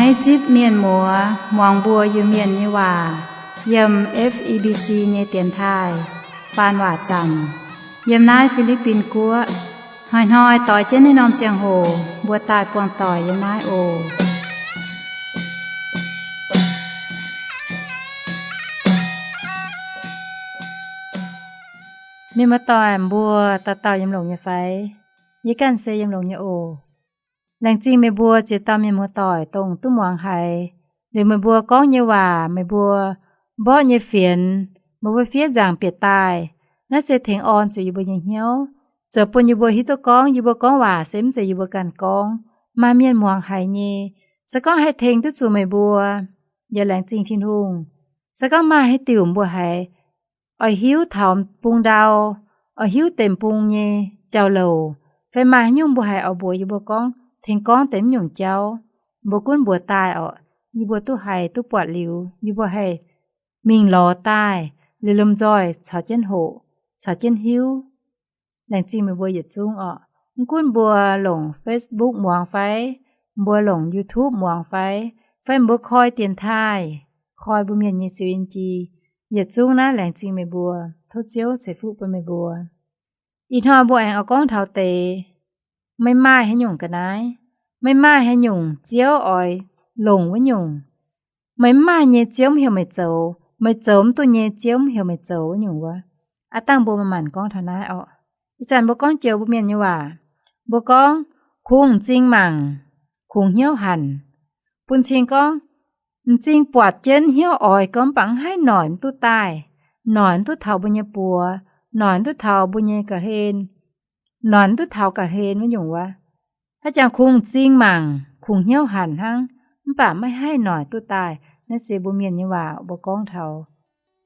Naaiv zipv mienh muoz muangx mbuo Iu-Mienh nyei waac yiem F E B C nyei dienx taaih faan waac zanc yiem naaiv Fi^li^bin Guoqv. Hnoi-hnoi doix jienv naaiv norm ziangh hoc mbuo daaih buangh doic yiem naaiv oc. Mienh muoz-doic mbuo dauh dauh yiem longx nyei fai? Yie ganh se yiem longx nyei oc. Laengz zingh meih mbuo ziex dauh mienh muoz-doic dongh duqv muangx haiz, liuz meih mbuo gorngv nyei waac, meih mbuo mborqv nyei fienx, meih mbuo fiev nzaangc bieqc daaih, naaiv se tengx orn zuqc yie mbuo nyei hnyouv, zoux bun yie mbuo hiuv duqv gorngv yie mbuo gorngv waac se mv zeiz yie mbuo ganh gorngv, maaih mienh muangx haiz nyei. Se gorngv haih tengx duqv zuqc meih mbuo, yaac laengz zingh Tin-Hungh. Se gorngv maaih haaix diuc mbuo haiz oix hiuv taux bung ndau, oix hiuv deix bung nyei jauv-louc, fai maaih haaix nyungc mbuo haiz oix mbuox yie mbuo gorngv, tengx gorngv deix mv nyungc jauv, mbuo gunv mbuox daaih orqc, yie mbuo duqv haiz duqv buatc liuz, yie mbuo haih mingh lorz daaih, liuz lomh nzoih caux jienv hoqc, caux jienv hiuv. Laengz zingh meih mbuo yietc zungv orqc. Mv gunv mbuo longc Facebook muangx fai, mbuo longc YouTube muangx fai, fai mbuo koi dienx taaih, koi mbuo Mienh nyei siou in-jie, yietc zungv naaiv laengz zingh meih mbuo. Tov Ziouv ceix fuqv bun meih mbuo. Ih hnoi mbuo aengx oix gorngv taux deix, meih maaih haaix nyungc ga'naaiv, meih maaih haaix nyungc Ziouv oix longc wuov nyungc. Meih mv maaih nyei, Ziouv mv heuc meih zoux. Meih zoux mv duqv nyei, Ziouv mv heuc meih zoux wuov nyungc wuov. Aav dangh mbuo manc-manc gorngv taux naaiv orqc. Ih zanc mbuo gorngv joux mbuo Mienh nyei waac, mbuo gorngv, kungx m'zing mangc, kungx hnyouv hanc. Bun cing gorngv, m'zing buatc jienv hnyouv oix gorngv mv baac mv haih noic mv duqv daaih, noic mv duqv taux mbuo nyei buoz, noic mv duqv taux mbuo nyei ga'hlen, noic mv duqv taux ga'hlen wuov nyungc wuov. Haaix jangx kungx m'zing mangc, kungx hnyouv hanc hnangv, mv baac maiv haih noic duqv daaih. Naaiv se mbuo Mienh nyei waac mbuo gorngv taux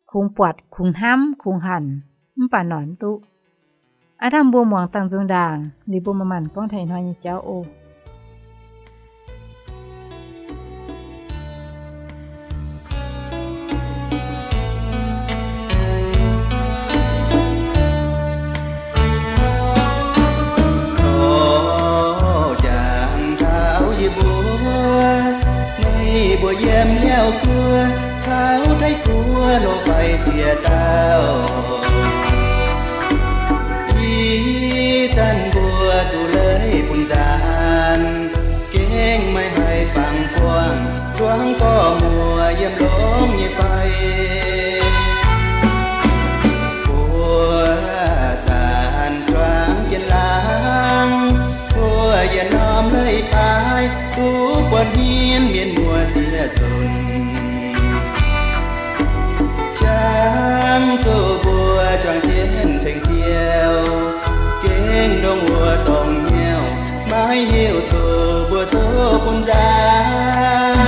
kungx buatc, kungx hnamv, kungx hanc, mv baac noic mv duqv. Aav dangh mbuo muangx dangh nzung ndaangc, liuz mbuo manc-manc gorngv taux ih hnoi nyei jauv oc. Jangx taux yie mbuo, meih mbuo yiem lauh guoqv caux taiv guoqv loz-faix ziex dauh, ih zanc mbuo duqv leiz bun nzaanx, gengh maiv haih fangx buangh zuangx gorx-muoc yiem longx nyei fai. Buoz zanc juangc jienv laangz, buoz yietc norm leiz-baaix duqv buatc hmien mienh muoz ziex nzunc. Jangx zuqc mbuo juangc jienv ceng-jiou, gengh ndongc wuov dorngx hnyouv, maiv hiuv duqv mbuo zoux bun nzaanx.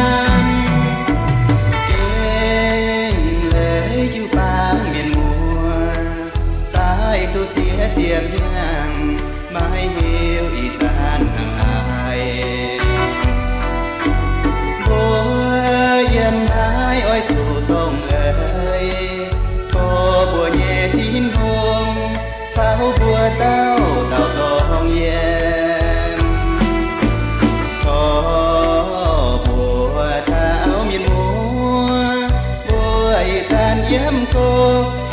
Gengh leiz jiu-baang mienh muoz daaih duqv ziex ziepc hnyangx, maiv hiuv ih zanc hnangv haaix. Mbuo yiem naaiv oix zuqc dongh eix, tov mbuo nyei Tin-Hungh caux mbuo dauh dauh dongh yiem. Tov mbuo taux mienh muoz, mbuo ih zanc yiem go,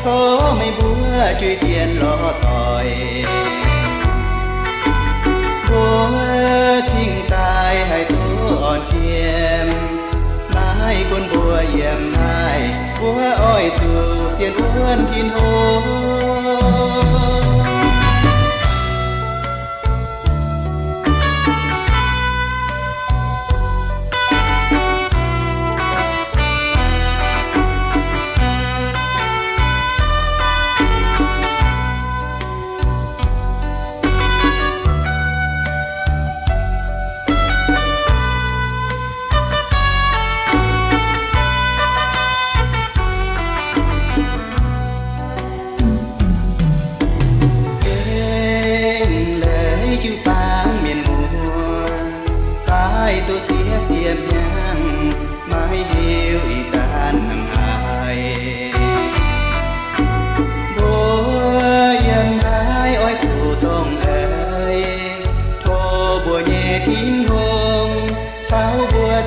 tov meih mbuo juix dienx lorz doic. Mbuo cingx daaih haih duqv orn jiem, maiv gunv mbuo yiem naaiv, mbuo oix zuqc sienx wuonv Tin-Hungh.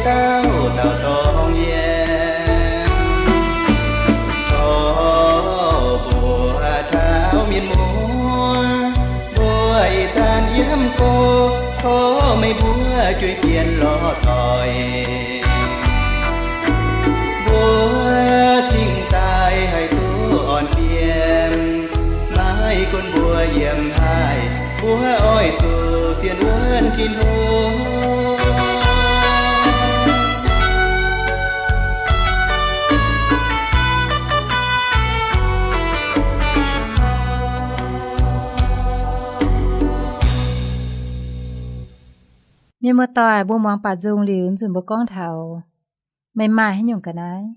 dauh dauh dorng yie, dorh mbuox taux mienh muoz, mbuo ih zanc yiem go, tov meih mbuo jueiv fienx lorz doic. Mbuo cingx daaih haih duqv orn fiem, maiv gunv mbuo yiem haih, mbuo oix zuqc sienx wuonv Tin-Hungh. Mienh muoz-doic, mbuo muangx baac nzung liuz, nzunc mbuo gorngv taux meih maaih haaix nyungc ga'naaiv.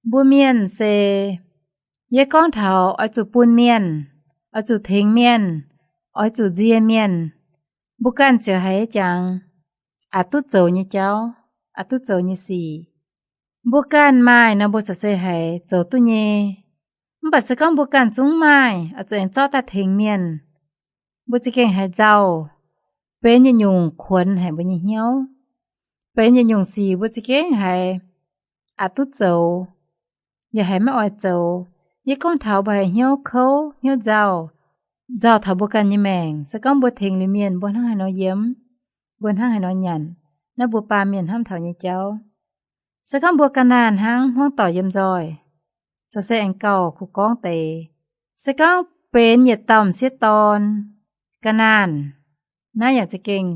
Mbuo mienh se, yie gorngv taux oix zuqc bun mienh, oix zuqc tengx mienh, oix zuqc nzie mienh, mbuo ganh ziouc haiz jangx aqc duqv zoux nyei jauv, aqc duqv zoux nyei sic. Mbuo ganh maaih nor, mbuo corc se haiz zoux duqv nyei. Mv baac se gorngv mbuo ganh zungv maaih, oix zuqc aengx zorqv daaih tengx mienh, mbuo za'gengh haiz nzauh, benx yietc nyungc kuonx haic mbuo nyei hnyouv, benx yietc nyungc sic mbuo za'gengh haiz aqc duqv zoux, yaac haiz maiv oix zoux. Yie gorngv taux mbuo haiz hnyouv kouv, hnyouv nzauh, nzauh taux mbuo ganh nyei maengc. Se gorngv mbuo tengx liuz mienh, mbuo hnangv haaix nor yiem, mbuo hnangv haaix nor nyanc, naaiv mbuo baamh mienh hnamv taux nyei jauv. Se gorngv mbuo ga'naanh hnangv hmuangv doic yiem nzoih, corc se aengx gauh kuh gorngv deix. Se gorngv benx yietc dauh m'sieqv dorn ga'naanh, naaiv yaac za'gengh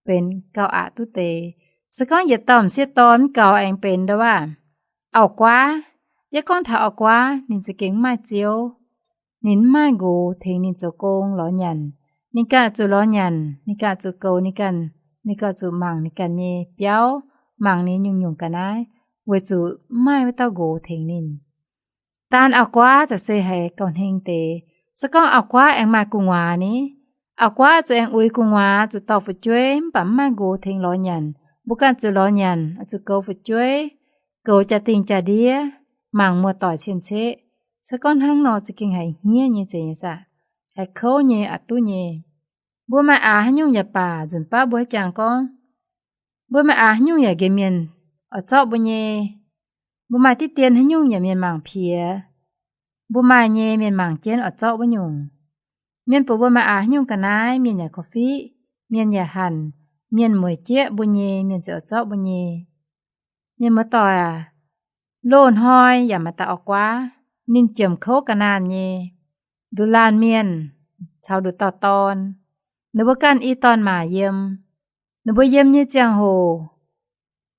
benx gauh aqc duqv deix. Se gorngv yietc dauh m'sieqv dorn mv gaux aengx benx ndo waac auv-guaav. Yie gorngv taux auv-guaav, ninh za'gengh mv maaih ziouv. Ninh mv maaih nqox tengx ninh zoux gong lorz nyanc. Ninh ganh zuqc lorz nyanc, ninh ganh zuqc goux ninh ganh, ninh ganh zuqc mangc ninh ganh nyei biauv, mangc ninh nyungc-nyungc ga'naaiv, weic zuqc mv maaih wuov dauh nqox tengx ninh. Daan auv-guaav za'gengh se haiz gauh hneng deix. Se gorngv auv-guaav aengx maaih gu'nguaaz ni, auv-guaav zuqc aengx uix gu'nguaaz, zuqc dorh fu'jueiv, mv baac mv maaih nqox tengx lorz nyanc. Mbuo ganh zuqc lorz nyanc, zuqc goux fu'jueiv, goux jaa-dingh jaa-ndiev, mangc muoz-doic cien-ceqv. Se gorngv hnangv nor za'gengh haiz hniev nyei zeiz nyei saah? Haiz kouv nyei, aqc duqv nyei. Mbuo maaih aax haaix nyungc yaac baac, nzunc baav mbuo jangx gorngv, mbuo maaih aax haaix nyungc yaac nqemh mienh oix zorqv mbuo nyei. Mbuo maaih diqv dien haaix nyungc yaac mienh mangc piex. Mbuo maaih nyei mienh mangc jienv oix zorqv wuov nyungc. Mienh buatc mbuo maaih aax haaix nyungc ga'naaiv, mienh yaac korv-fiqv, mienh yaac hanc, mienh mueic jieqv mbuo nyei, mienh ziouc oix zorqv mbuo nyei. Mienh muoz-doic aac, loz-hnoi yaac maaih dauh auv-guaav, ninh jiemc kouv ga'naanh nyei, nduqc laanh mienh caux nduqc dauh dorn. Ninh mbuo ganh i dorn-maac yiem. Ninh mbuo yiem nyei ziangh hoc,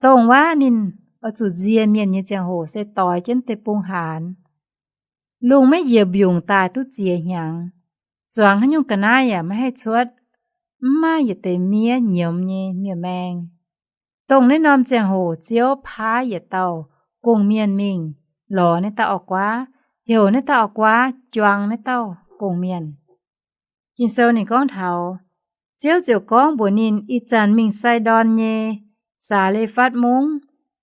dongh wuov ninh oix zuqc nzie mienh nyei ziangh hoc se doix jienv deic-bung haanz. Lungh maiv njiec mbiungc daaih duqv ziex hnyangx. Zuangx haaix nyungc ga'naaiv yaac maiv haih cuotv. Mv maaih yietc deix miev nyiemz nyei miev-maeng. Dongh naaiv norm ziangh hoc Ziouv paaiv yietc dauh gong-mienh mingh lorz naaiv dauh auv-guaav, heuc naaiv dauh auv-guaav juang naaiv dauh gong-mienh. Ging-Sou ninh gorngv taux, Ziouv ziouc gorngv mbuox ninh, Ih zanc mingh Sai^ndorn nyei Saa^le^fatv Mungv,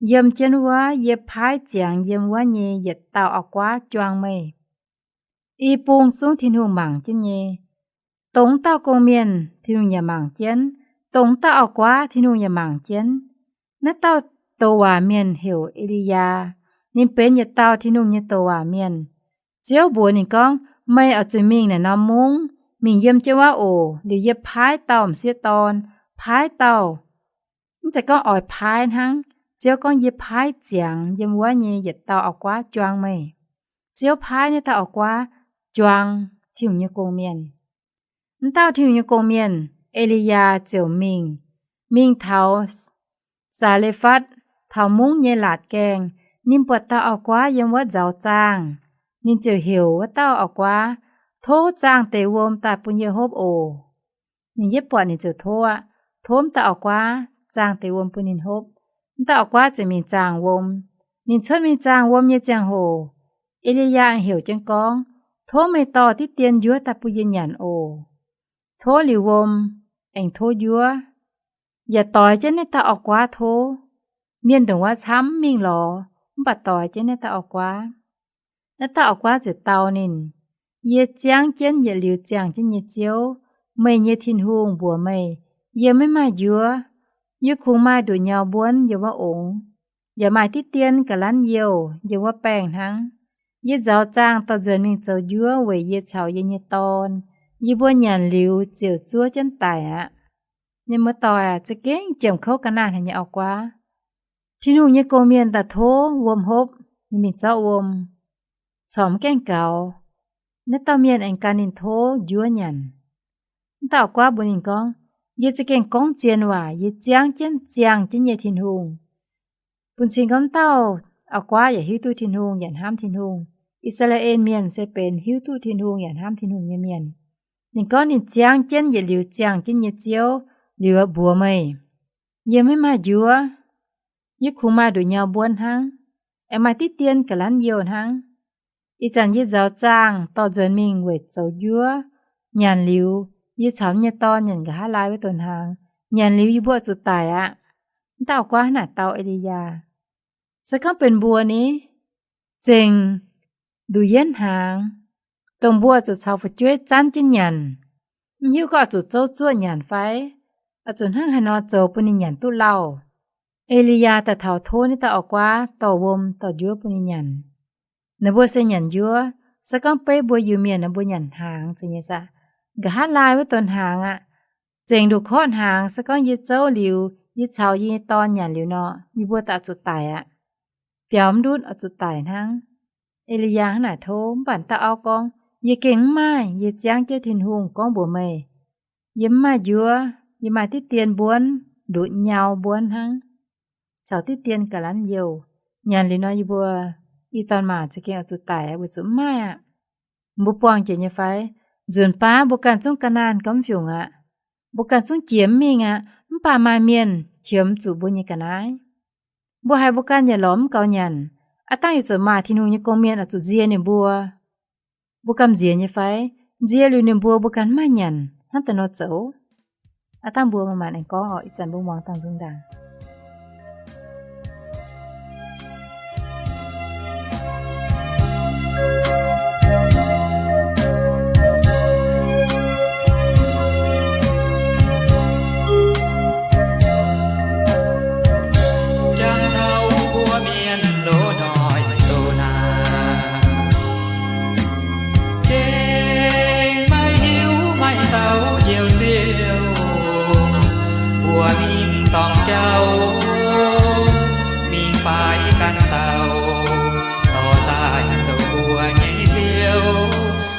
yiem jienv wuov yie paaiv ziangx yiem wuov nyei yietc dauh auv-guaav juang meih. I bung zungv Tin-Hungh mangc jienv nyei. Dongh dauh gong-mienh Tin-Hungh yaac mangc jienv, dongh dauh auv-guaav Tin-Hungh yaac mangc jienv. Naaiv dauh douc waac mienh heuc E^li^yaa. Ninh benx yietc dauh Tin-Hungh nyei douc waac mienh. Ziouv mbuox ninh gorngv, Meih oix zuqc mingh naaic norm mungv, mingh yiem jienv wuov oc. Liuz yie paaiv dauh m'sieqv dorn, paaiv dauh, mv zeiz gorngv oix paaiv hnangv. Ziouv gorngv, Yie paaiv ziangx yiem wuov nyei yietc dauh auv-guaav juang meih. Ziouv paaiv naaiv dauh auv-guaav juang Tin-Hungh nyei gong-mienh. Naaiv dauh Tin-Hungh nyei gong-mienh, E^li^yaa, ziouc mingh, mingh taux Saa^le^fatv, taux mungv nyei laatc gaengh. Ninh buatc dauh auv-guaav yiem wuov nzauz zaangh. Ninh ziouc heuc wuov dauh auv-guaav, Tov zaangh deix wuom daaih bun yie hopv oc. Ninh yietv buatc ninh ziouc tov aqv. Tov dauh auv-guaav zaangh deix wuom bun ninh hopv. Dauh auv-guaav ziouc mingh zaangh wuom. Ninh cuotv mingh zaangh wuom nyei ziangh hoc, E^li^yaa heuc jienv gorngv, Tov meih dorh diqv dien njuov daaih bun yie nyanc oc. Tov liuz wuom, aengx tov njuov. Yaac doix jienv naaiv dauh auv-guaav tov. Mienh ndongc wuov camv mingh lorz, mv baac doix jienv naaiv dauh auv-guaav. Naaiv dauh auv-guaav ziouc dau ninh, Yie ziangv jienv yietc liuz ziangh jienv nyei Ziouv, meih nyei Tin-Hungh mbuox meih, Yie maiv maaih njuov. Yie kungx maaih nduqc nyau mbuonv yiem wuov ongx, yaac maaih diqv dien ga'lanv youh yiem wuov baengh hnangv. Yie nzauz zaangh dorh nzuonx mingh zoux njuov weic yie caux yie nyei dorn. Yie mbuo nyanc liuz ziouc zuov jienv daic aqv. Mienh muoz-doic aac, za'gengh jiem kouv ga'naanh haic nyei auv-guaav. Tin-Hungh nyei gong-mienh daaih tov wuom hopv, ninh mingh zorqv wuom, corc mv gaengh gaux. Naaiv dauh mienh aengx gan ninh tov njuov nyanc. Naaiv dauh auv-guaav mbuox ninh gorngv, Yie za'gengh gorngv zien waac, yie ziangv jienv ziangh jienv nyei Tin-Hungh. Bun cing gorngv dauh auv-guaav yaac hiuv duqv Tin-Hungh yaac hnamv Tin-Hungh. I^saa^laa^en Mienh se benx hiuv duqv Tin-Hungh yaac hnamv Tin-Hungh nyei mienh. Ninh gorngv ninh ziangv jienv yietc liuz ziangh jienv nyei Ziouv liuz mbuox meih, Yie maiv maaih njuov. Yie kungx maaih nduqc nyau mbuonv hnangv, aengx maaih diqv dien ga'lanv youh hnangv. Ih zanc yie nzauz zaangh dorh nzuonx mingh weic zoux njuov. Nyanc liuz, yie caux yie nyei dorn nyanc nqa'haav laai wuov donx hnaangx. Nyanc liuz yie mbuo oix zuqc daic aqv. Naaiv dauh auv-guaav hnangv naaic dau E^li^yaa, Se gorngv benx mbuo ni, zengc nduqc yienv hnaangx, dongh mbuo zuqc caux fu'jueiv zanv jienv nyanc, mv hiuv gorngv oix zuqc zouv zuoqv nyanc fai? Oix zuqc hnangv haaix nor zoux bun ninh nyanc duqv lauh? E^li^yaa daaih taux tov naaiv dauh auv-guaav dorh wuom dorh njuov bun ninh nyanc. Ninh mbuo se nyanc njuov. Se gorngv beiv mbuo Iu-Mienh nor mbuo nyanc hnaangx zeiz nyei saah? Nqa'haav laai wuov donx hnaangx aqv. Zengc nduqc korqv hnaangx, se gorngv yie zouv liuz, yie caux yie nyei dorn nyanc liuz nor, yie mbuo daaih zuqc daic aqv. Biaux mv ndutv oix zuqc daic hnangv. E^li^yaa hnangv naaic tov, mv baac dauh auv gorngv, Yie gengh mv maaih. Yie ziangv jienv Tin-Hungh gorngv mbuox meih, yie mv maaih njuov. Yie maaih diqv dien mbuonv, nduqc nyau mbuonv hnangv, caux diqv dien ga'lanv youh. Nyanc liuz nor yie mbuo, i dorn maac za'gengh oix zuqc daic aqv, weic zuqc mv maaih aqv. Mbuo buangh jiex nyei fai? Nzunc baav mbuo ganh zungv ga'naanh gormx fiungc aqv. Mbuo ganh zungv jiex mv mingh aqv. Mv baac maaih mienh qiemx zuqc mbuo nyei ga'naaiv. Mbuo haiz mbuo ganh yaac lorz mv gaux nyanc, aav dangh yaac zuqc maaih Tin-Hungh nyei gong-mienh oix zuqc nzie ninh mbuo. Mbuo gamh nziex nyei fai? Nzie liuz ninh mbuo, mbuo ganh mv maaih nyanc, hnangv da'nor zoux. Aav dangh mbuo manc-manc aengx gorngv oc. Ih zanc mbuo muangx dangh nzung ndaangc. Jangx taux mbuo mienh loz-hnoi doz naanc, gengh maiv hiuv maaih dauh njoux Ziouv. Mbuo mingh dorngc jauv, mingh faix ganh dauh, dorh daaih zoux mbuo nyei Ziouv,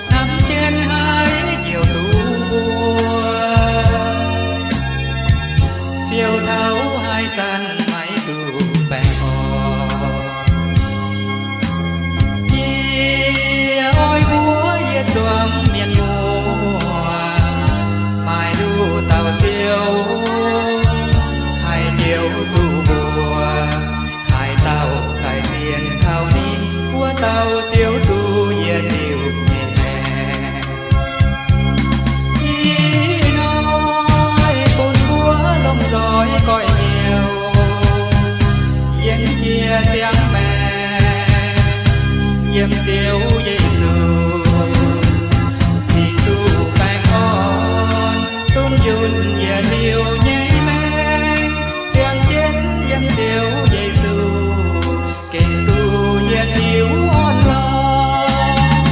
hnamv jienv haiz njoux duqv mbuo. Fiou taux haaix zanc maiv duqv baengh orn. Yie oix mbuox yietc zuangx mienh muoz, maaih nduqc dauh Ziouv haih njoux duqv mbuo. Haaix dauh daic sienx kaux ninh, wuov dauh ziouc duqv yietc liuz nyei maengc. Ih hnoi bun mbuo lomh nzoih goiv hnyouv, yienx jiex siang-maengc yiem Ziouv Yesu, cingx duqv baengh orn, duqv yunh yietc liuz nyei maengc, ziangh jienv yiem Ziouv Yesu, gengh duqv yietc liuz orn lorqc.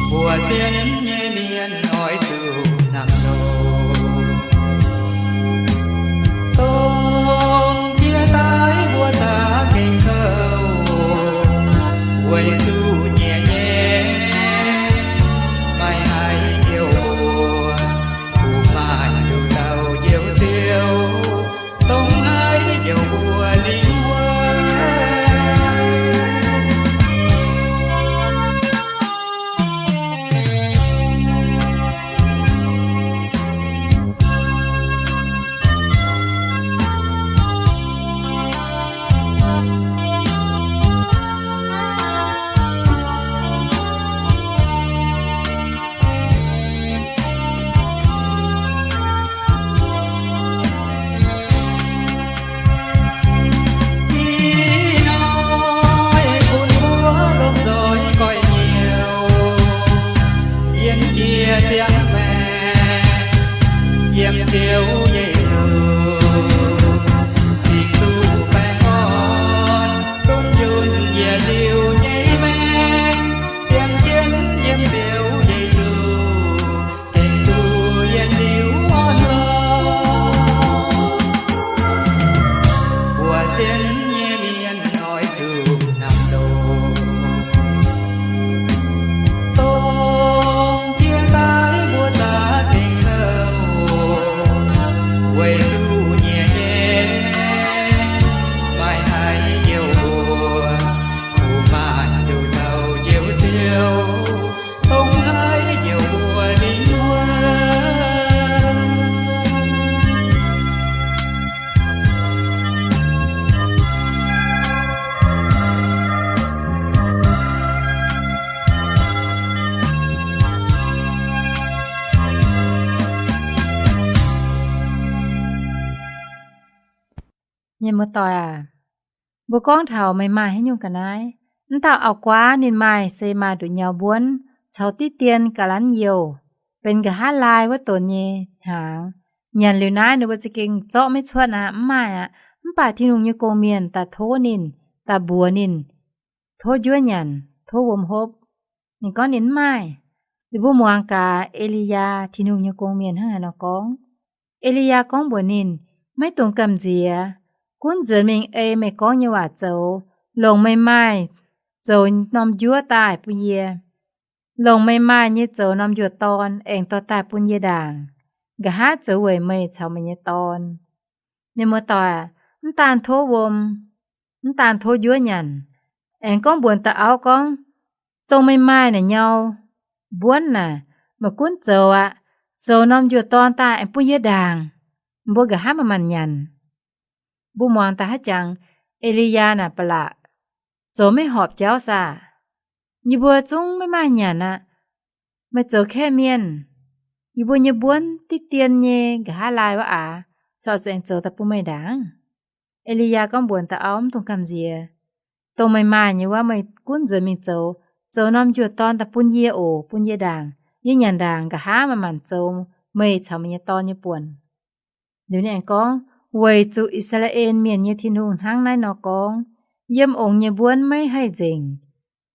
Mbuo sienx nyei mienh oix zuqc hnamv longx, dongh jiex daaih mbuo za'gengh kouv, weic zuqc Sienx nyei mienh oix zuqc hnamv ndoh, dongh jienv daaih mbuo za'gengh louh, weic zuqc nyiex nyei maaih haiz youh mbuo, kuv maanc nduqc dauh njoux Ziouv, dongh haiz youh mbuo ninh wuov. Mienh muoz-doic aac, mbuo gorngv taux meih maaih haaix nyungc ga'naaiv, mv dauh auv-guaav ninh maaih se maaih nduqc nyau mbuonv caux diqv dien ga'lanv youh, benx nqa'haav laai wuov donx nyei hnaangx. Nyanc liuz naaiv ninh mbuo za'gengh zorqv maiv cuotv aqv, mv maaih aqv. Mv baac Tin-Hungh nyei gong-mienh daaih tov ninh, daaih mbuox ninh tov njuov nyanc, tov wuom hopv. Ninh gorngv ninh mv maaih. Liuz mbuo muangx gaax E^li^yaa, Tin-Hungh nyei gong-mienh, hnangv haaix nor gorngv. E^li^yaa gorngv mbuox ninh, maiv dungx gamh nziex. Gunv nzuonx mingh ei meih gorngv nyei waac zoux, longc meih maaih zoux norm njuov daaih bun yie. Longc meih maaih nyei zoux norm njuov dorn aengx dorh daaih bun yie ndaangc, nqa'haav zoux weic meih caux meih nyei dorn. Mienh muoz-doic, mv daan tov wuom, mv daan tov njuov nyanc, aengx gorngv mbuox dauh auv gorngv, dongh meih maaih naaic nyau mbuonv naaic, meih gunv zoux aqv. Zoux norm njuov dorn daaih aengx bun yie ndaangc, mbuo nqa'haav manc-manc nyanc. Mbuo muangx daaih haiv jangx, E^li^yaa naaic ba'laqc, zoux maiv horpc jauv saah? Yie mbuo zungv maiv maaih nyanc aqv. Meih zoux kaeqv mienh, yie mbuo nyei mbuonv diqv dien nyei nqa'haav laai wuov aac, corc zuqc aengx zoux daaih bun meih ndaangc. E^li^yaa gorngv mbuox dauh auv, mv dungx gamh nziex. Dongh meih maaih nyei wuov meih gunv nzuonx mingh zoux. Zoux norm njuov dorn daaih bun yie oc, bun yie ndaangc. Yie nyanc ndaangc nqa'haav manc-manc zoux meih caux meih nyei dorn nyei buonc. Liuz ninh aengx gorngv, weic zuqc I^saa^laa^en Mienh nyei Tin-Hungh hnangv naaiv nor gorngv, yiem ongx nyei mbuonv maiv haih nzengc,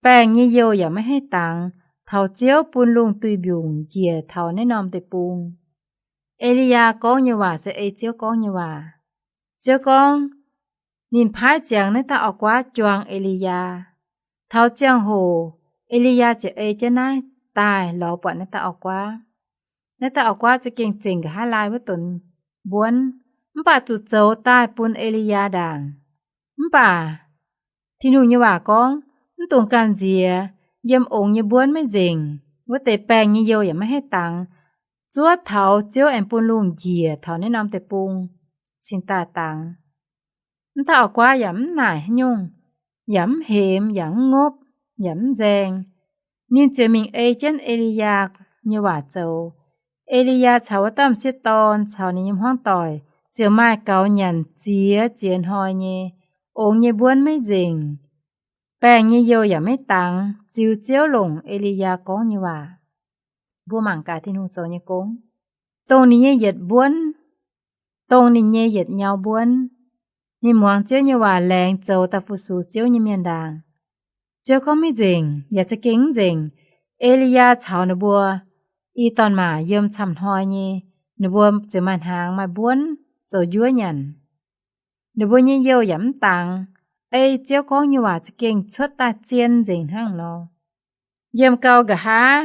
baengh nyei youh yaac maiv haih dangx, taux Ziouv bun lungh duih mbiungc njiec taux naaiv norm deic-bung. E^li^yaa gorngv nyei waac se ei Ziouv gorngv nyei waac. Ziouv gorngv, ninh paaiv ziangx naaiv dauh auv-guaav juang E^li^yaa. Taux ziangh hoc, E^li^yaa ziouc ei jienv naaiv daaih lorz buatc naaiv dauh auv-guaav. Naaiv dauh auv-guaav za'gengh zengc nqa'haav laai wuov donx mbuonv, mv baac zuqc zoux daaih bun E^li^yaa ndaangc. Mv baac Tin-Hungh nyei waac gorngv, mv dungx gamh nziex. Yiem ongx nyei mbuonv maiv nzengc, wuov deix baengh nyei youh yaac maiv haih dangx, zuov taux Ziouv aengx bun lungh njiec taux naaiv norm deic-bung cingx daaih dangx. Mv dauh auv-guaav yaac mv naaic haaix nyungc, yaac mv hemx, yaac mv ngopv, yaac mv nzaeng. Ninh ziouc mingh ei jienv E^li^yaa nyei waac zoux. E^li^yaa caux wuov dauh m'sieqv dorn caux ninh nyei hmuangv doic ziouc maaih gaux nyanc ziex ziex hnoi nyei. Ongx nyei mbuonv maiv nzengc, baengh nyei youh yaac maiv dangx, ziux Ziouv longc E^li^yaa gorngv nyei waac. Mbuo mangc gaax Tin-Hungh zoux nyei gong. Dongh ninh nyei yietc mbuonv, dongh ninh nyei yietc nyau mbuonv, ninh muangx Ziouv nyei waac laengz zoux daaih fu-sux Ziouv nyei mienh ndaangc. Ziouv gorngv maiv nzengc, yaac za'gengh mv nzengc. E^li^yaa caux ninh mbuo i dorn-maac yiem camv hnoi nyei, ninh mbuo ziouc maaih hnaangx maaih mbuonv zoux njuov nyanc. Ninh mbuo nyei youh yaac mv dangx. Ei Ziouv gorngv nyei waac za'gengh cuotv daaih zien nzengc hnangv nor. Yiem gau nqa'haav,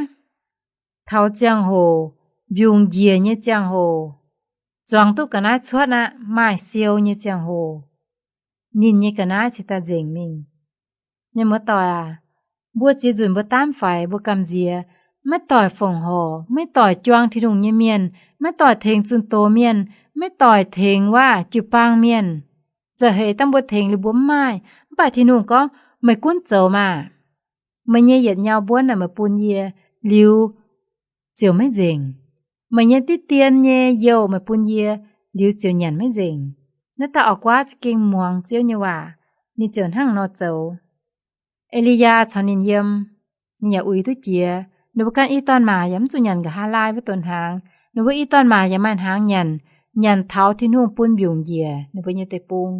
taux ziangh hoc, mbiungc njiec nyei ziangh hoc, zuangx duqv ga'naaiv cuotv aqv, maaih siou nyei ziangh hoc, ninh nyei ga'naaiv cingx daaih nzengc mingh. Mienh muoz-doic aac, mbuo ziex nzunc mbuo daamv faix, mbuo gamh nziex, maiv doic fongc horc, maiv doic juang Tin-Hungh nyei mienh, maiv doic tengx zunh doz mienh, maiv doic tengx waac jiu-baang mienh. Za'heix dangh mbuo tengx liuz mbuo mv maaih, mv baac Tin-Hungh gorngv, meih gunv zoux maah! Meih nyei yietc nyau mbuonv naaic meih bun yie, liuz ziouc maiv nzengc. Meih nyei diqv dien nyei youh meih bun yie, liuz ziouc nyanc maiv nzengc. Naaiv dauh auv-guaav za'gengh muangx Ziouv nyei waac, ninh ziouc hnangv nor zoux. E^li^yaa caux ninh yiem, ninh yaac uix duqv jiex. Ninh mbuo ganh i dorn-maac yaac mv zuqc nyanc nqa'haav laai wuov donx hnaangx. Ninh mbuo i dorn-maac yaac maaih hnaangx nyanc, nyanc taux Tin-Hungh bun mbiungc njiec ninh mbuo nyei deic-bung,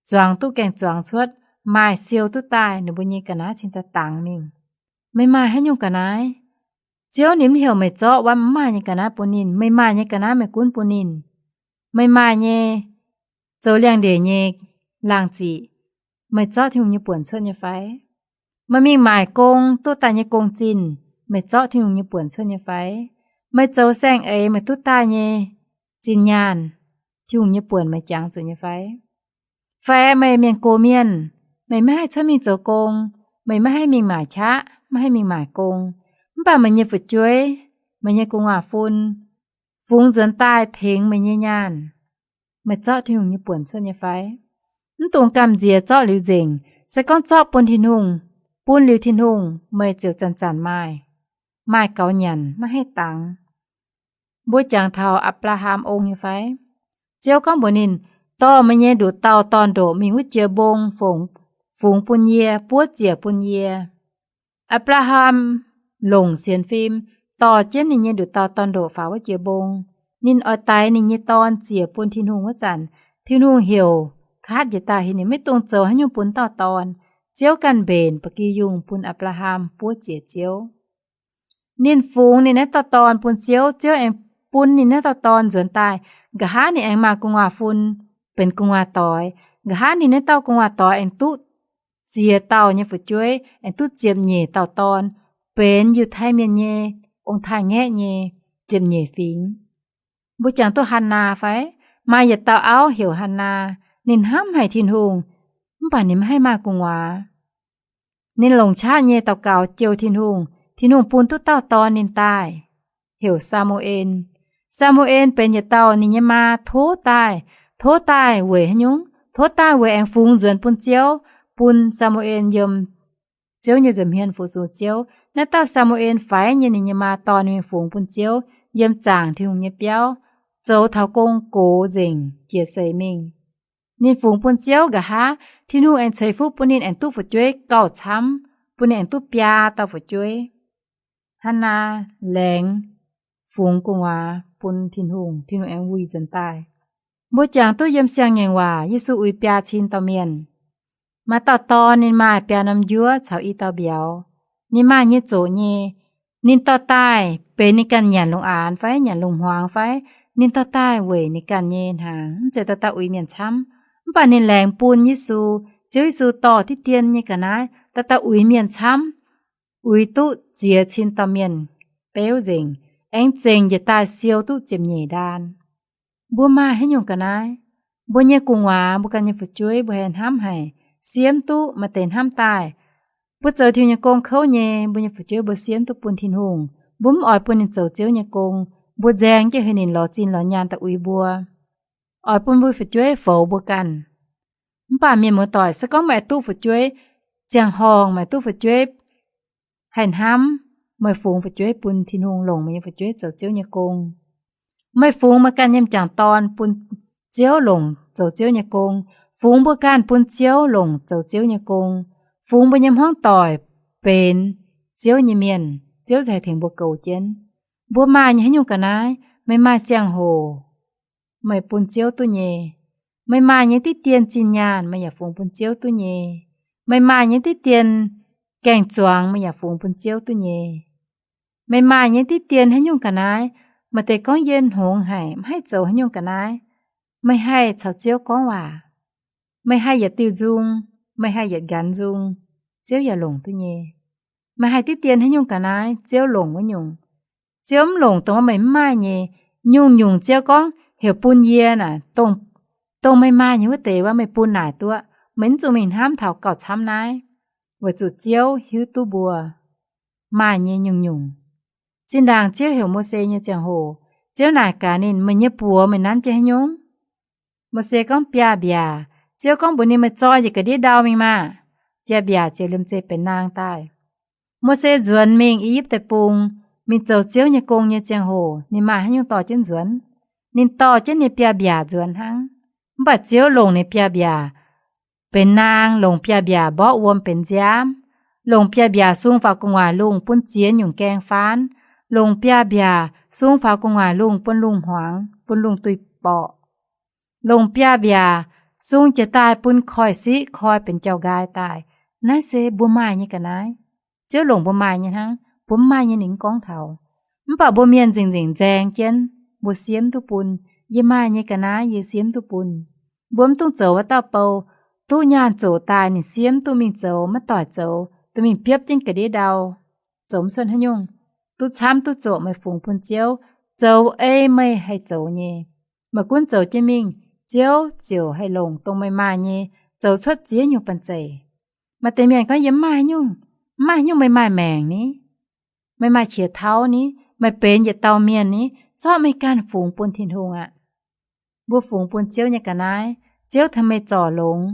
zuangx duqv gaeng-zuangx cuotv, maaih siou duqv daaih, ninh mbuo nyei ga'naaiv cingx daaih dangx mingh. Meih maaih haaix nyungc ga'naaiv? Ziouv ninh mv heuc meih zorqv wuov mv maaih nyei ga'naaiv bun ninh. Meih maaih nyei ga'naaiv meih gunv bun ninh. Meih maaih nyei zoux liangx-ndeic nyei laangh ziqc, meih zorqv Tin-Hungh nyei buonc cuotv nyei fai? Meih mingh maaic gong duqv daaih nyei gong-zinh, meih zorqv Tin-Hungh nyei buonc cuotv nyei fai? Meih zoux saeng-eix meih duqv daaih nyei zinh nyaanh, Tin-Hungh nyei buonc meih jangx zuqc nyei fai? Fai meih mienh gox mienh, meih maiv haih cuotv mingh zoux gong, meih maiv haih mingh maaic qaqv, maiv haih mingh maaic gong, mv baac meih nyei fu'jueiv, meih nyei gu'nguaaz-fun fungx nzuonx daaih tengx meih nyei nyaanh, meih zorqv Tin-Hungh nyei buonc cuotv nyei fai? Mv dungx gamh nziex zorqv liuz nzengc. Se gorngv zorqv bun Tin-Hungh, bun liuz Tin-Hungh, meih ziouc zanc-zanc maaih, maaih gaux nyanc, maiv haih dangx. Mbuo jangx taux Apc^laa^ham Ong nyei fai? Ziouv gorngv mbuox ninh, dorh meih nyei nduqc dauh dorn-ndoqc mingh wuov jiex mbong, fungx bun yie, buov ziec bun yie. Apc^laa^ham longc sienx fim dorh jienv ninh nyei nduqc dauh dorn-ndoqc faaux wuov jiex mbong. Ninh oix daix ninh nyei dorn ziec bun Tin-Hungh wuov zanc, Tin-Hungh heuc kaatv njiec daaih heuc ninh maiv dungx zoux haaix nyungc bun dauh dorn. Ziouv ganh mbenc ba'gi yungh bun Apc^laa^ham buov ziec Ziouv. Ninh fungx ninh naaiv dauh dorn bun Ziouv, Ziouv aengx bun ninh naaiv dauh dorn nzuonx daaih. Nqa'haav ninh aengx maaih gu'nguaaz-fun, benx gu'nguaaz-doix. Nqa'haav ninh naaiv dauh gu'nguaaz-doix aengx duqv ziex dauh nyei fu'jueiv, aengx duqv ziepc nyeic dauh dorn, benx Yiutai Mienh nyei ong-taaix-ngaeqv nyei ziepc nyeic fingx. Mbuo jangx duqv Hannaa fai? Maaih yietc dauh auv heuc Hannaa. Ninh hnamv haic Tin-Hungh, mv baac ninh maiv haih maaih gu'nguaaz. Ninh longc qaqv nyei daux gaux jouh Tin-Hungh, Tin-Hungh bun duqv dauh dorn ninh daaih, heuc Saa^mu^en. Saa^mu^en benx yietc dauh ninh nyei maa tov daaih. Tov daaih weic haaix nyungc? Tov daaih weic aengx fungx nzuonx bun Ziouv, bun Saa^mu^en yiem Ziouv nyei nza'hmien fu-sux Ziouv. Naaiv dauh Saa^mu^en faix nyei ninh nyei maa dorh ninh mingh fungx bun Ziouv yiem zaangc Tin-Hungh nyei biauv, zoux taux gong gox nzengc, jiex seix mingh. Ninh fungx bun Ziouv nqa'haav, Tin-Hungh aengx ceix fuqv bun ninh aengx duqv fu'jueiv gauh camv, bun ninh aengx duqv biaa dauh fu'jueiv. Hannaa laengz fungx gu'nguaaz bun Tin-Hungh, Tin-Hungh aengx wuih nzuonx daaih. Mbuo jangx duqv yiem Siang-Ngaengc Waac, Yesu uix biaa cin dauh mienh. Maaih dauh dorn ninh maaih biaa norm njuov caux i dauh mbiauz. Ninh maaih nyei zoqc nyei. Ninh dorh daaih benx ninh ganh nyanc lungh aanx fai nyanc lungh hmuangx fai? Ninh dorh daaih weic ninh ganh nyei hnaangx, mv zeiz dorh daaih uix mienh camv. Mv baac ninh laengz bun Yesu, Ziouv Yesu dorh diqv dien nyei ga'naaiv dorh daaih uix mienh camv, uix duqv ziex cin dauh mienh beuv nzengc, aengx zengc njiec daaih siou duqv ziepc nyeic ndaan. Mbuo maaih haaix nyungc ga'naaiv? Mbuo nyei gu'nguaaz, mbuo ganh nyei fu'jueiv, mbuo haih hnamv haic, siemv duqv maaih deix hnamv daaih. Mbuo zoux Tin-Hungh nyei gong kouv nyei, mbuo nyei fu'jueiv mbuo siemv duqv bun Tin-Hungh. Mbuo mv oix bun ninh zoux Ziouv nyei gong. Mbuo nzaeng jienv heuc ninh lorz zinh lorz nyaanh daaih uix mbuo, oix bun mbuo fu'jueiv foux mbuo ganh. Mv baac mienh muoz-doic, se gorngv meih duqv fu'jueiv ziangh horngh, meih duqv fu'jueiv haih hnamv, meih fungx fu'jueiv bun Tin-Hungh, longc meih nyei fu'jueiv zoux Ziouv nyei gong. Meih fungx meih ganh nyei m'jangc dorn bun Ziouv, longc zoux Ziouv nyei gong. Fungx mbuo ganh bun Ziouv, longc zoux Ziouv nyei gong. Fungx mbuo nyei hmuangv doic benx Ziouv nyei mienh, Ziouv ziouc haih tengx mbuo goux jienv. Mbuo maaih nyei haaix nyungc ga'naaiv? Meih maaih ziangh hoc, meih bun Ziouv duqv nyei. Meih maaih nyei diqv dien zinh nyaanh, meih yaac fungx bun Ziouv duqv nyei. Meih maaih nyei diqv dien gaeng-zuangx, meih yaac fungx bun Ziouv duqv nyei. Meih maaih nyei diqv dien haaix nyungc ga'naaiv? Maaih deix gorngv yie hngongx haic, mv haih zoux haaix nyungc ga'naaiv. Meih haih caux Ziouv gorngv waac. Meih haih yietc diuh nzung, meih haih yietc nqanx nzung, Ziouv yaac longc duqv nyei. Meih haih diqv dien haaix nyungc ga'naaiv, Ziouv longc wuov nyungc. Ziouv mv longc dongh meih mv maaih nyei. Nyungc-nyungc Ziouv gorngv heuc bun yie naaic, dongh, dongh meih maaih nyei wuov deix wuov, meih bun naaic duqv. Meih mv zuqc mingh hnamv taux gauh camv naaiv, weic zuqc Ziouv hiuv duqv mbuo maaih nyei nyungc-nyungc. Zinh ndaangc Ziouv heuc Mose nyei ziangh hoc, Ziouv naaic gaax ninh, meih nyei buoz meih nanv jienv haaix nyungc? Mose gorngv, biaav-mbiaac. Ziouv gorngv mbuox ninh, meih zoi njiec ga'ndiev ndau mingh maah! Biaav-mbiaac ziouc liemh zeih benx naang daaih. Mose nzuonx mingh I^yipv Deic-Bung, mingh zoux Ziouv nyei gong nyei ziangh hoc, ninh maaih haaix nyungc dorh jienv nzuonx? Ninh dorh jienv ninh biaav-mbiaac nzuonx hnangv. Mv baac Ziouv longc ninh biaav-mbiaac benx naang, longc biaav-mbiaac mborqv wuom benx nziaamv, longc biaav-mbiaac sung faaux gu'nguaaic lungh bun ziex nyungc gaeng faanv, longc biaav-mbiaac sung faaux gu'nguaaic lungh bun lungh hmuangx, bun lungh duih borqc, longc biaav-mbiaac sung jiex daaih bun koiv-siqv koi benx jauv-nqaai daaih. Naaiv se mbuo maaih nyei ga'naaiv. Ziouv longc mbuo maaih nyei hnangv, mbuo mv maaih nyei ninh mv gorngv taux. Mv baac mbuo mienh nzengc-nzengc nzaeng jienv, mbuo siemv duqv bun. Yie maaih nyei ga'naaiv yie siemv duqv bun. Mbuo mv dungx zoux wuov dauh bou, duqv nyaanh zoqc daaih ninh siev mv duqv mingh zoux, maiv doic zoux, duqv mingh biopv jienv ga'ndiev ndau, zoux mv cuotv haaix nyungc. Duqv camv duqv zoqc meih fungx bun Ziouv, zoux ei meih haih zoux nyei. Meih gunv zoux jienv mingh, Ziouv ziouc haih longc dongh meih maaih nyei zoux cuotv ziex nyungc banh zeic. Maaih deix mienh gorngv, yie mv maaih haaix nyungc. Mv maaih haaix nyungc meih maaih maengc ni, meih maaih qiex tauv ni, meih benx yietc dauh mienh ni, zorqv meih ganh fungx bun Tin-Hungh aqv. Mbuo fungx bun Ziouv nyei ga'naaiv, Ziouv tengx meih zorc longx,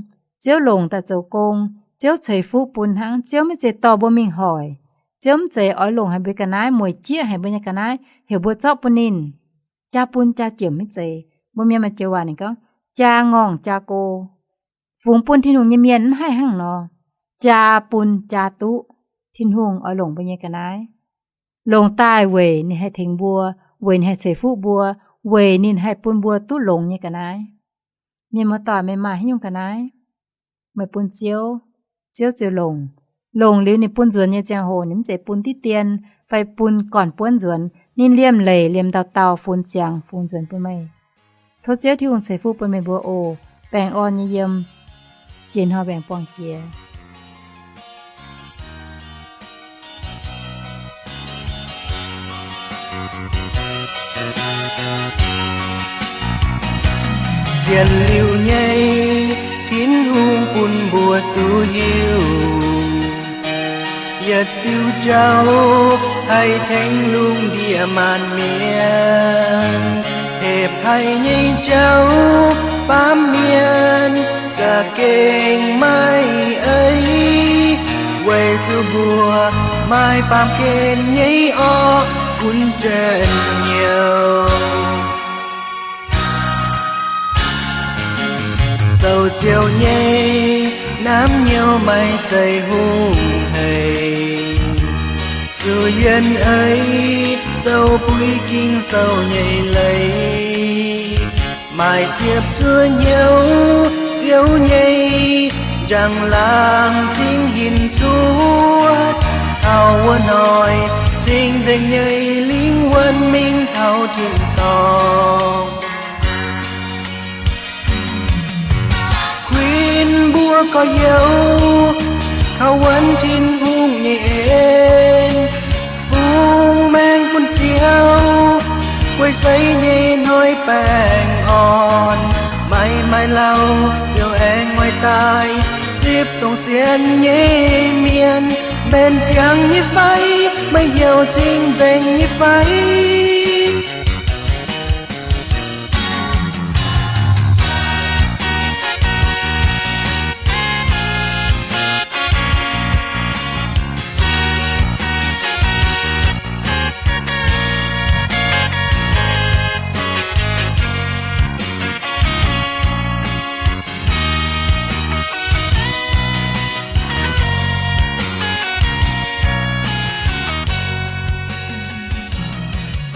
Ziouv longc daaih zoux gong, Ziouv ceix fuqv bun hnangv. Ziouv maiv zeiz dorh mbuo mingh hoic. Ziouv mv zeiz oix longc haic mbuo ga'naaiv, mueic jieqv haic mbuo nyei ga'naaiv heuc mbuo zorqv bun ninh. Jaa bun jaa jiemc maiv zeiz. Mbuo mienh maaih joux waac ninh gorngv, jaa ngorngh jaa go. Fungx bun Tin-Hungh nyei mienh mv haih hnangv nor. Jaa bun jaa duqv. Tin-Hungh oix longc mbuo nyei ga'naaiv, longc daaih weic ninh haih tengx mbuo, weic ninh haih ceix fuqv mbuo, weic ninh haih bun mbuo duqv longx nyei ga'naaiv. Mienh muoz-doic, meih maaih haaix nyungc ga'naaiv, meih bun Ziouv, Ziouv ziouc longc. Longc liuz ninh bun nzuonx nyei ziangh hoc, ninh mv zeiz bun diqv dien fai bun gorn-buonv nzuonx. Ninh liemh leic liemh dauh dauh funx ziangx funx nzuonx bun meih. Tov Ziouv Tin-Hungh ceix fuqv bun meih mbuo oc. Baengh orn nyei yiem, jiex hnoi mbaengx-buangh jiex. Sienx liuz nyei, Tin-Hungh bun mbuo duqv hiuv, yietc diuh jauv haih tengx lungh ndiev maanc mienh. Hepc haic nyei jauv baamh mienh za'gengh maiv eix, weic zuqc mbuo maaih baamh gen nyei orqv gunv njien-youh. Zoux ziouc nyei, naamv nyouz maaih zeiv hungh hec, zuqc yienh eix zoux buix Ging-Sou nyei leiz. Maaih ziepc zuoqv hnyouv Ziouv nyei njang-laangc cingx hinc cuotv, taux wuov hnoi cing-nzengc nyei lingh wuonh mingh taux tin-dorngh. Kuinx mbuo gorx-youz kaux wuonx Tin-Hungh nyei en, fungx maengc bun Ziouv, guei seix nyei hnoi baengh orn. Maiv maaih lauh ziouc aengx mueiz daaih, zipv dongh sienx nyei mienh mbenc ziangx nyei fai, meih heuc cing-nzengc nyei fai.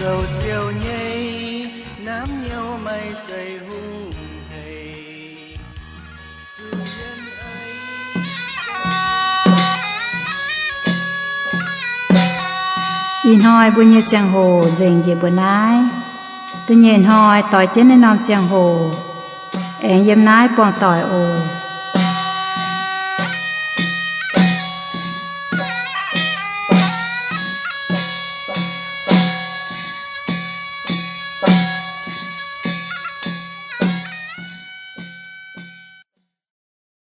Zoux ziouc nyei, naamv nyouz maaih zeiv hungh hec. Ih hnoi mbuo nyei ziangh hoc nzengc njiec mbuo naaiv. Da'nyeic hnoi doix jienv naaiv norm ziangh hoc, aengx yiem naaiv buangh doic oc.